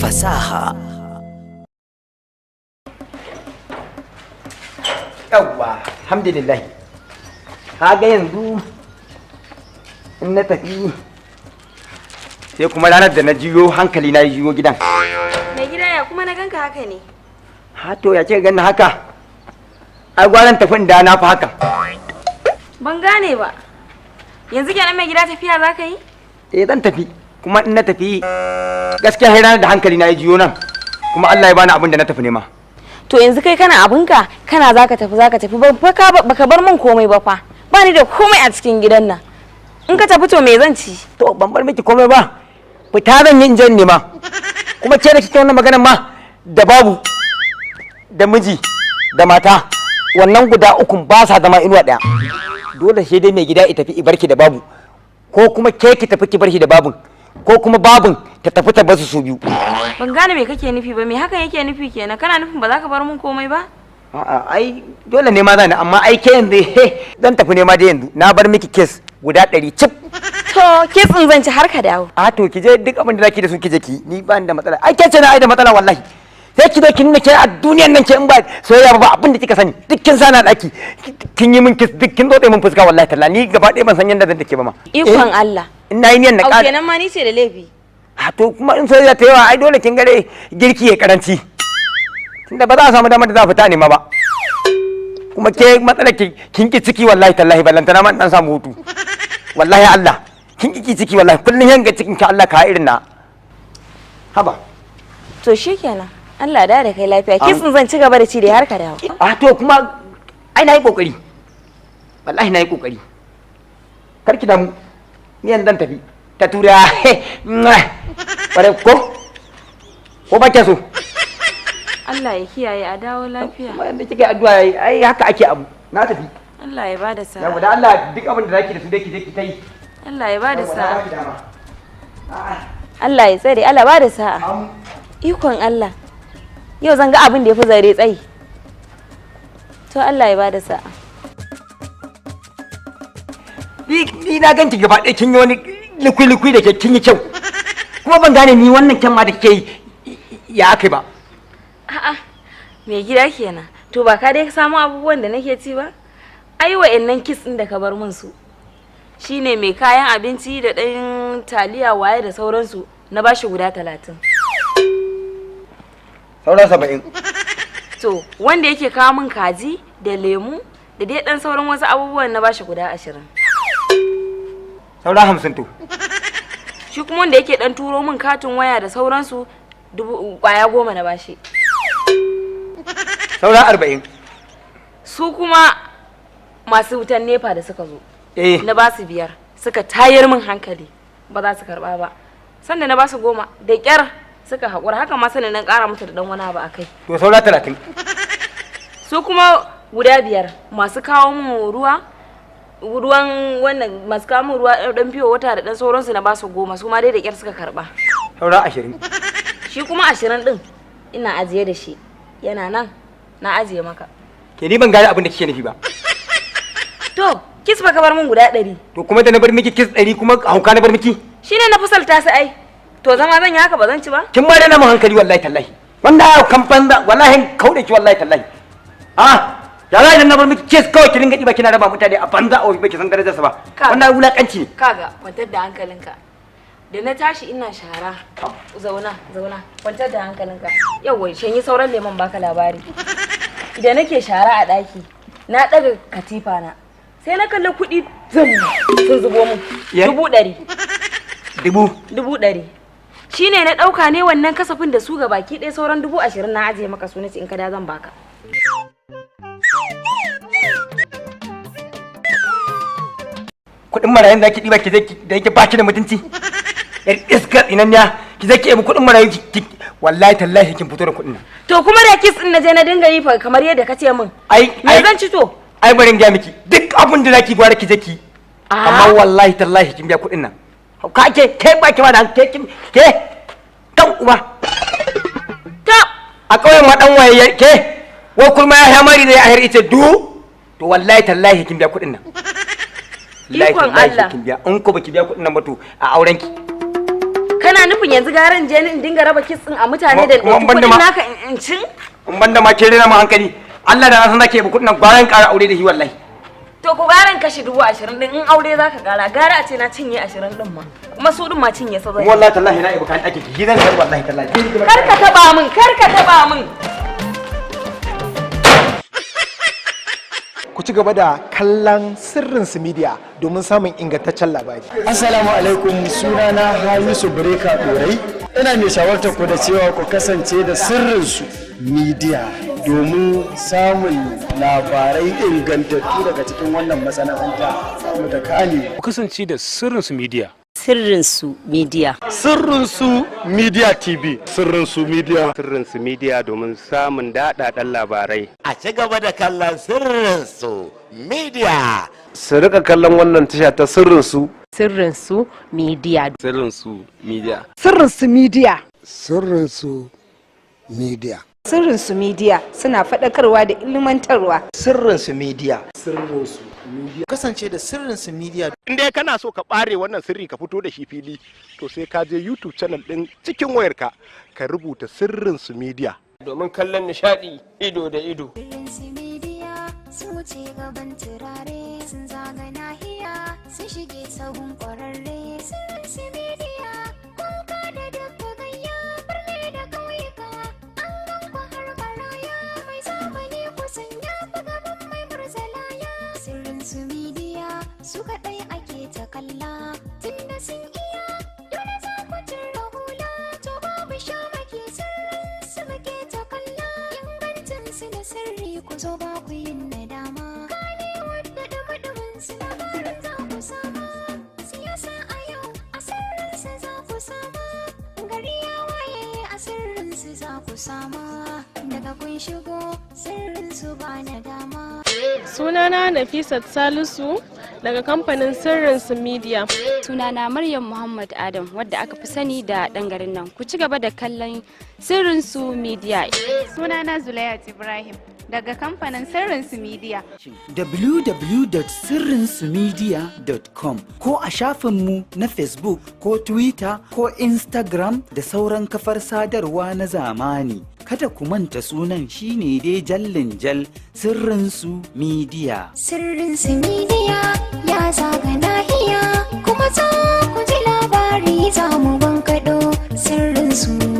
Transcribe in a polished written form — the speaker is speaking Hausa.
Fasaha. Yawwa, alhamdulillah. Kaga yanzu in na tafi, sai kuma ranar da na jiyo hankali na jiyo gidan. Mai gida, ya kuma na ganka haka ne? Ha, to ya ce ganin haka? Ai gwaran tafin da na fi haka. Ban gane ba. Yanzu kenan mai gida, tafiya za ka yi? Eh, zan tafi. Kuma in na tafi, gaskiya sai ranar da hankali na ya jiyo nan kuma Allah ya bani abin da na tafi nema. To yanzu kai kana abinka, kana zaka tafi, zaka tafi ba fa, baka bar min komai ba fa. Ba ni da komai a cikin gidan nan. In ka tafi, to me zan ci? To ban bar miki komai ba, fita zan yi in je in nema. Kuma ke da kike wannan maganar ma, da babu da miji da mata, wannan guda ukun ba sa zama inuwa ɗaya. Dole sai dai mai gida ya tafi i barki da babu, ko kuma ke ki tafi ki barki da babun, ko kuma babun ta tafi ta basu su biyu. Ban gane me kake nufi ba, me hakan yake nufi kenan? Kana nufin ba za ka bar min komai ba? A'a, ai dole ne ma zani, amma ai ke yanzu, he zan tafi nema dai. Yanzu na bar miki case guda 100 cif. To kitsin zan ci har ka dawo. A to ki je, duk abin da zaki da su ki je ki, ni ba ni da matsala. Ai ke ce na ai da matsala wallahi. Sai ki zo ki nuna ke a duniyan nan ke in ba soyayya ba, ba abin da kika sani. Duk kin sana daki kin yi min kiss, duk kin dotse min fuska. Wallahi talla ni gaba ɗaya ban san yanda zan take ba ma. Ikon Allah. In na yi niyan na Au ƙara. kenan ma ni ce da laifi. A to kuma in soyayya ta yawa, ai dole kin gare girki ya karanci, tunda ba za a samu damar da za a fita nema ba. Kuma ke matsalar ki, kin ki ciki wallahi tallahi, ballantana ma in dan samu hutu. Wallahi Allah kin ki ciki, wallahi kullun yanga cikin ka Allah ka irin na haba. To shikenan. Allah da kai lafiya. Kitsin zan ci gaba da ci dai har ka dawo. A to kuma ai na yi kokari, wallahi na yi kokari. Kar ki damu, ni yanzu zan tafi ta tura bare ko ba ke so. Allah ya kiyaye, a dawo lafiya. Kuma yanda kika yi addu'a yayi, ai haka ake abu. Na tafi. Allah ya bada sa'a. Yawa, da Allah duk abin da zaki da su dai ki je ki ta yi. Allah ya bada Yawwa, na sa'a. baki dama. A'a. Allah ya tsare, Allah bada sa'a. Ikon Allah. Yau zan ga abin da ya fi zare tsayi. To Allah ya bada sa'a. Ni na ganki gaba ɗaya kin yi wani likwi-likwi da ke kin yi kyau. Kuma ban gane ni wannan kyan ma da kike yi ya aka ba. A'a, mai gida kenan. To ba ka dai samu abubuwan da nake ci ba? Ai wa'annan kis ɗin da ka bar min su. Shine mai kayan abinci da ɗan taliya waye da sauransu, na bashi guda 30. Sauran 70. To wanda yake kawo min kaji da lemu da dai ɗan sauran wasu abubuwan, na bashi guda 20. Sauran 50 to. Shi kuma wanda yake ɗan turo min katin waya da sauransu, dubu kwaya 10 na bashi. Sauran 40. Su kuma masu wutan NEPA da suka zo. Eh. Na ba su 5, suka tayar min hankali, ba za su karba ba. Sanda na ba su 10, da kyar suka haƙura. Haka ma sanda na ƙara musu da ɗan wani abu a kai. To saura 30. Su kuma guda 5 masu kawo min ruwa, ruwan wannan, masu kawo min ruwa ɗan fiyo wata da ɗan sauransu, na ba su 10, su ma dai da kyar suka karba. Saura 20. Shi kuma 20 ɗin ina ajiye da shi, yana nan na ajiye maka. Ke ni ban gane abin da kike nufi ba. To kis baka bar min guda 100. To kuma da na bar miki kis 100, kuma hauka na bar miki. Shine na fusalta su ai. To zama zan yi haka, ba zan ci ba. Kin ma dana mun hankali wallahi tallahi. Wanda kan banza wallahi kaude ki wallahi tallahi. Ah, ya za idan na bar miki kis kawai ki dinga ɗiba kina raba mutane a banza, a ba ki san darajarsa ba. Wannan wulakanci ne. Kaga, kwantar da hankalinka. Da na tashi ina shara, zauna, zauna, kwantar da hankalinka. Yauwa, shanyi sauran lemon, baka labari. Idan nake shara a ɗaki, na ɗaga katifa na, sai na kalli kuɗi zum sun zubo min. 100,000. Dubu. 100,000 shine na ɗauka ne wannan kasafin da su ga baki ɗaya. Sauran 20,000 na ajiye maka su, nace in ka da zan baka. Kuɗin marayun da ki ɗiba ki je da yake baki da mutunci. Yar iska tsinanniya, ki je ki ebi kuɗin marayu wallahi tallahi kin fito da kuɗin nan. To kuma da kis ɗin na je na dinga yi fa kamar yadda ka ce min. Ai Me ai zan ci to? Ai bari in gaya miki, duk abin da zaki gwara ki je ki. Amma wallahi tallahi kin biya kuɗin nan. Ka ke ke ba ki ma da ke kin ke kan uba. Ta A ƙauyen ma dan waye ke wai kulma ya sha mari zai ahir ice du. To wallahi tallahi kin biya kuɗin nan. Wallahi Ikon tallahi Allah. kin biya. In ko baki biya kuɗin nan ba, to a auren ki. Kana nufin yanzu garan je ni in dinga raba kiss din a mutane da Kuma ɗauki ban da kuɗin ma- naka in cin? In ban da ma ke rena ma hankali, Allah da na san zake bi kuɗin nan bayan ƙara aure da shi wallahi. To ko garan kashe 20,000 din in aure zaka gara, gara a ce na cinye 20 din ma. Kuma su din ma cinye su zan. Kuma wallahi tallahi na ibi kayan ɗakin ki gidan sayar wallahi tallahi. Kar ka taba min, kar ka taba min. Ku ci gaba da kallon Sirrin Su Media domin samun ingantaccen labari. Assalamu alaikum, sunana Hamisu Breka Dorai. Ina mai shawartar ku da cewa ku kasance da Sirrinsu Media domin samun labarai ingantattu daga cikin wannan masana'anta mu da kani. Ku kasance da Sirrinsu Media. Sirrinsu Media. Sirrinsu Media TV. Sirrinsu Media. Sirrinsu Media domin samun daɗaɗɗen labarai. A ci gaba da kallon Sirrinsu Media. Su rika kallon wannan tasha ta Sirrinsu. Sirrinsu Media. Sirrinsu Media. Sirrinsu Media. Sirrinsu Media. Sirrinsu Media suna faɗakarwa da ilmantarwa. Sirrinsu Media. Sirrinsu Media. Kasance da Sirrinsu Media. In dai kana so ka ɓare wannan sirri ka fito da shi fili, to sai ka je YouTube channel ɗin cikin wayarka ka rubuta Sirrinsu Media. Domin kallon nishadi ido da ido. Sirrinsu Media sun wuce gaban turare, sun zaga nahiya, sun shige sahun kwararre. Sirrinsu Media wanka da duka gayya, birni da ƙauyuka, an ganku har baraya, mai zamani kusan ya fi gaban mai murzalaya. Sirrinsu Media su kaɗai ake ta kalla, tunda sun iya dole za ku cire hula, to babu shamaki, sirrin su muke ta kalla, ingancin su na sirri, ku zo ba ku yin nadama. Kane wadda dumadumin su labarin za ku sama, siyasa a yau a sirrin su za ku sama, gari ya waye a sirrin su za ku sama, daga kun shigo sirrin su ba nadama. Sunana Nafisat Salisu daga kamfanin Sirrinsu Media. Sunana Maryam Muhammad Adam wadda aka fi sani da ɗan garin nan. Ku ci gaba da kallon Sirrinsu Media. Sunana Zulayat Ibrahim daga kamfanin Sirrinsu Media. www.sirrinsumedia.com ko a shafinmu na Facebook ko Twitter ko Instagram da sauran kafar sadarwa na zamani. Kada ku manta sunan shine dai jallin jal, Sirrinsu Media. Sirrinsu Media ya zaga nahiya, kuma za ku ji labari, za mu bankaɗo sirrinsu.